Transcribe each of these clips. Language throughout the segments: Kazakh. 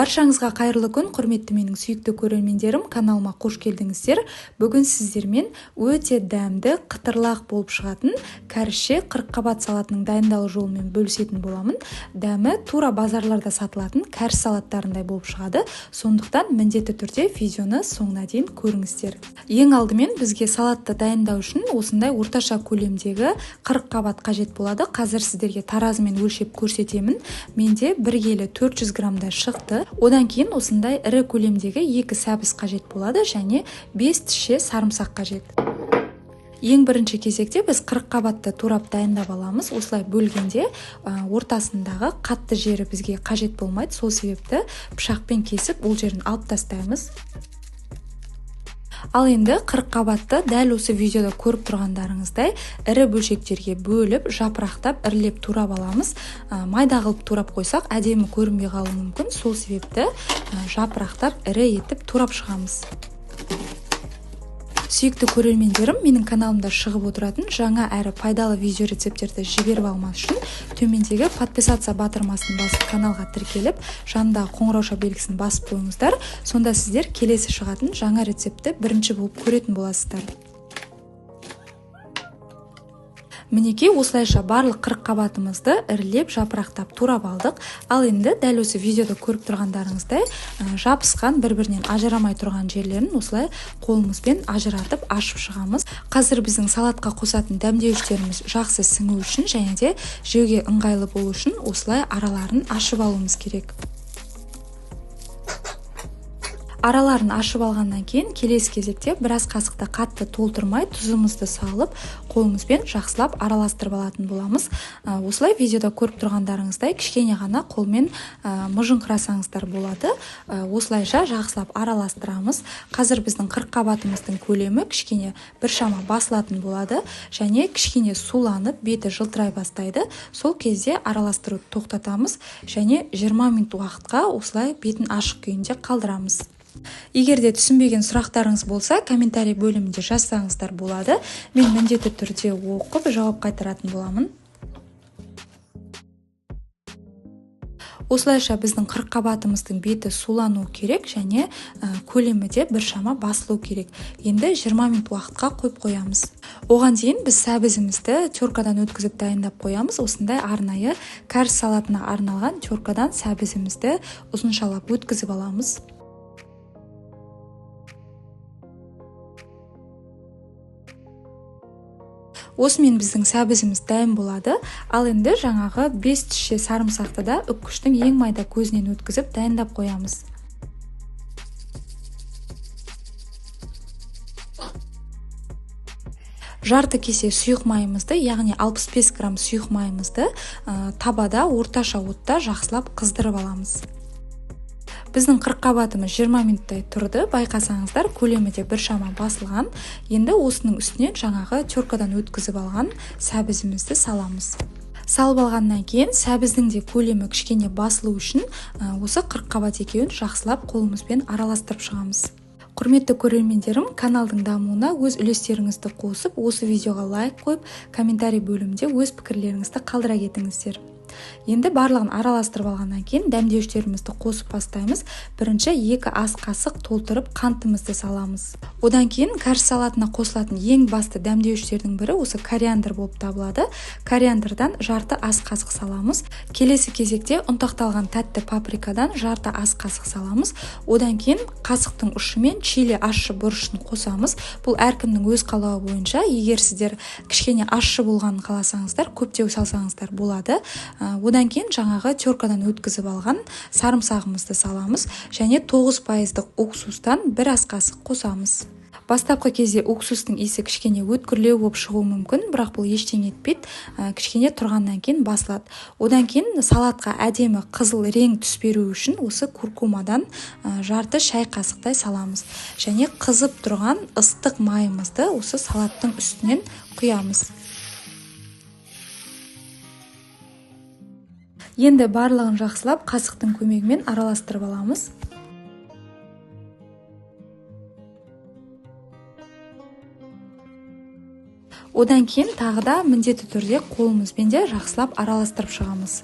Баршаңызға қайырлы күн, құрметті менің сүйікті көрермендерім, каналыма қош келдіңіздер. Бүгін сіздермен өте дәмді, қытырлақ болып шығатын кәрісше қырыққабат салатының дайындалу жолымен бөлісетін боламын. Дәмі тура базарларда сатылатын кәріс салаттарындай болып шығады. Сондықтан міндетті түрде видеоны соңына дейін көріңіздер. Ең алдымен бізге салатты дайындау үшін осындай орташа көлемдегі қырыққабат қажет болады. Қазір сіздерге таразымен өлшеп көрсетемін. Менде 1 келі 400 граммдай шықты. Одан кейін осындай ірі көлемдегі 2 сәбіз қажет болады және 5 тісше сарымсақ қажет. Ең бірінші кезекте біз қырыққабатты турап дайындап аламыз. Осылай бөлгенде ортасындағы қатты жері бізге қажет болмайды. Сол себепті пышақпен кесіп ол жерін алып тастаймыз. Ал енді қырыққабатты дәл осы видеода көріп тұрғандарыңыздай ірі бөлшектерге бөліп, жапырақтап, ірілеп турап аламыз. Майда қылып турап қойсақ, әдемі көрінбей қалуы мүмкін. Сол себепті жапырақтап, ірі етіп турап шығамыз. Сүйікті көрермендерім, менің каналымда шығып отыратын жаңа әрі пайдалы видео рецепттерді жіберіп алмас үшін төмендегі подписаться батырмасын басып каналға тіркеліп, жанындағы қоңырауша белгісін басып қойыңыздар. Сонда сіздер келесі шығатын жаңа рецептті бірінші болып көретін боласыздар. Мінекей, осылайша барлық қырыққабатымызды ірілеп, жапырақтап турап алдық. Ал енді дәл осы видеода көріп тұрғандарыңыздай жабысқан, бір-бірінен ажырамай тұрған жерлерін осылай қолымызбен ажыратып ашып шығамыз. Қазір біздің салатқа қосатын дәмдеуіштеріміз жақсы сіңу үшін және де жеуге ыңғайлы болу үшін осылай араларын ашып алуымыз керек. Араларын ашып алғаннан кейін келесі кезекте біраз қасықты қатты толтырмай тұзымызды салып, қолымызбен жақсылап араластырып алатын боламыз. Осылай видеода көріп тұрғандарыңыздай кішкене ғана қолмен мыжыңқырасаңыздар болады. Осылайша жақсылап араластырамыз. Қазір біздің қырыққабатымыздың көлемі кішкене біршама басылатын болады және кішкене суланып беті жылтырай бастайды. Сол кезде араластыруды тоқтатамыз және 20 минут уақытқа осылай бетін ашық күйінде қалдырамыз. Егер де түсінбеген сұрақтарыңыз болса, комментарий бөлімінде жазсаңыздар болады. Мен міндетті түрде оқып жауап қайтаратын боламын. Осылайша біздің қырыққабатымыздың беті сулану керек және көлемі де біршама басылу керек. Енді 20 минут уақытқа қойып қоямыз. Оған дейін біз сәбізімізді теркадан өткізіп дайындап қоямыз. Осындай арнайы кәріс салатына арналған теркадан сәбізімізді ұзыншалап өткізіп аламыз. Осымен біздің сәбізіміз дайын болады. Ал енді жаңағы 5 тісше сарымсақты да үккіштің ең майда көзінен өткізіп дайындап қоямыз. Жарты кесе сұйық майымызды, яғни 65 грамм сұйық майымызды табада орташа отта жақсылап қыздырып аламыз. Біздің қырыққабатымыз 20 минуттай тұрды. Байқасаңыздар, көлемі де біршама басылған. Енді осының үстінен жаңағы теркадан өткізіп алған сәбізімізді саламыз. Салып алғаннан кейін сәбіздің де көлемі кішкене басылу үшін осы қырыққабат екеуін жақсылап қолымызбен араластырып шығамыз. Құрметті көрермендерім, каналдың дамуына өз үлестеріңізді қосып, осы видеоға лайк қойып, комментарий бөлімінде өз пікірлеріңізді қалдыра кетіңіздер. Енді барлығын араластырып алғаннан кейін дәмдеуіштерімізді қосып бастаймыз. Бірінші 2 ас қасық толтырып қантымызды саламыз. Одан кейін кәріс салатына қосылатын ең басты дәмдеуіштердің бірі осы кориандр болып табылады. Кориандрдан жарты ас қасық саламыз. Келесі кезекте ұнтақталған тәтті паприкадан жарты ас қасық саламыз. Одан кейін қасықтың ұшымен чили ащы бұрышын қосамыз. Бұл әркімнің өз қалауы бойынша. Егер сіздер кішкене ащы болғанын қаласаңыздар, көптеу салсаңыздар болады. Одан кейін жаңағы теркадан өткізіп алған сарымсағымызды саламыз және 9% уксустан бір ас қасық қосамыз. Бастапқы кезде уксустың иісі кішкене өткірлеу болып шығуы мүмкін, бірақ бұл ештеңе етпейді, кішкене тұрғаннан кейін басылады. Одан кейін салатқа әдемі қызыл рең түс беру үшін осы куркумадан жарты шай қасықтай саламыз. Және қызып тұрған ыстық майымызды осы салаттың үстінен құямыз. Енді барлығын жақсылап қасықтың көмегімен араластырып аламыз. Одан кейін тағы да міндетті түрде қолымызбен де жақсылап араластырып шығамыз.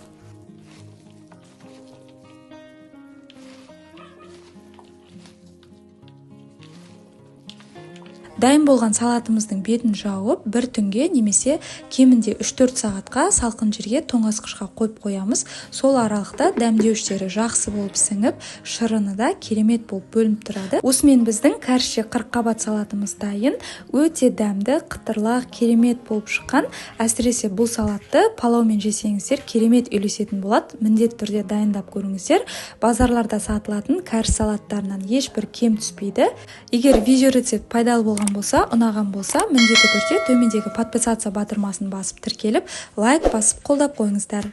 Дайын болған салатымыздың бетін жауып, бір түнге немесе кемінде 3-4 сағатқа салқын жерге тоңазытқышқа қойып қоямыз. Сол аралықта дәмдеуіштері жақсы болып сіңіп, шырыны да керемет болып бөлініп тұрады. Осымен біздің кәрісше қырыққабат салатымыз дайын. Өте дәмді, қытырлақ, керемет болып шыққан. Әсіресе бұл салатты палаумен жесеңіздер керемет үйлесетін болады. Міндетті түрде дайындап көріңіздер. Базарларда сатылатын кәріс салаттарынан ешбір кем түспейді. Егер видео рецепт пайдалы болған болса, ұнаған болса, міндетті түрде төмендегі подписаться батырмасын басып тіркеліп, лайк басып қолдап қойыңыздар.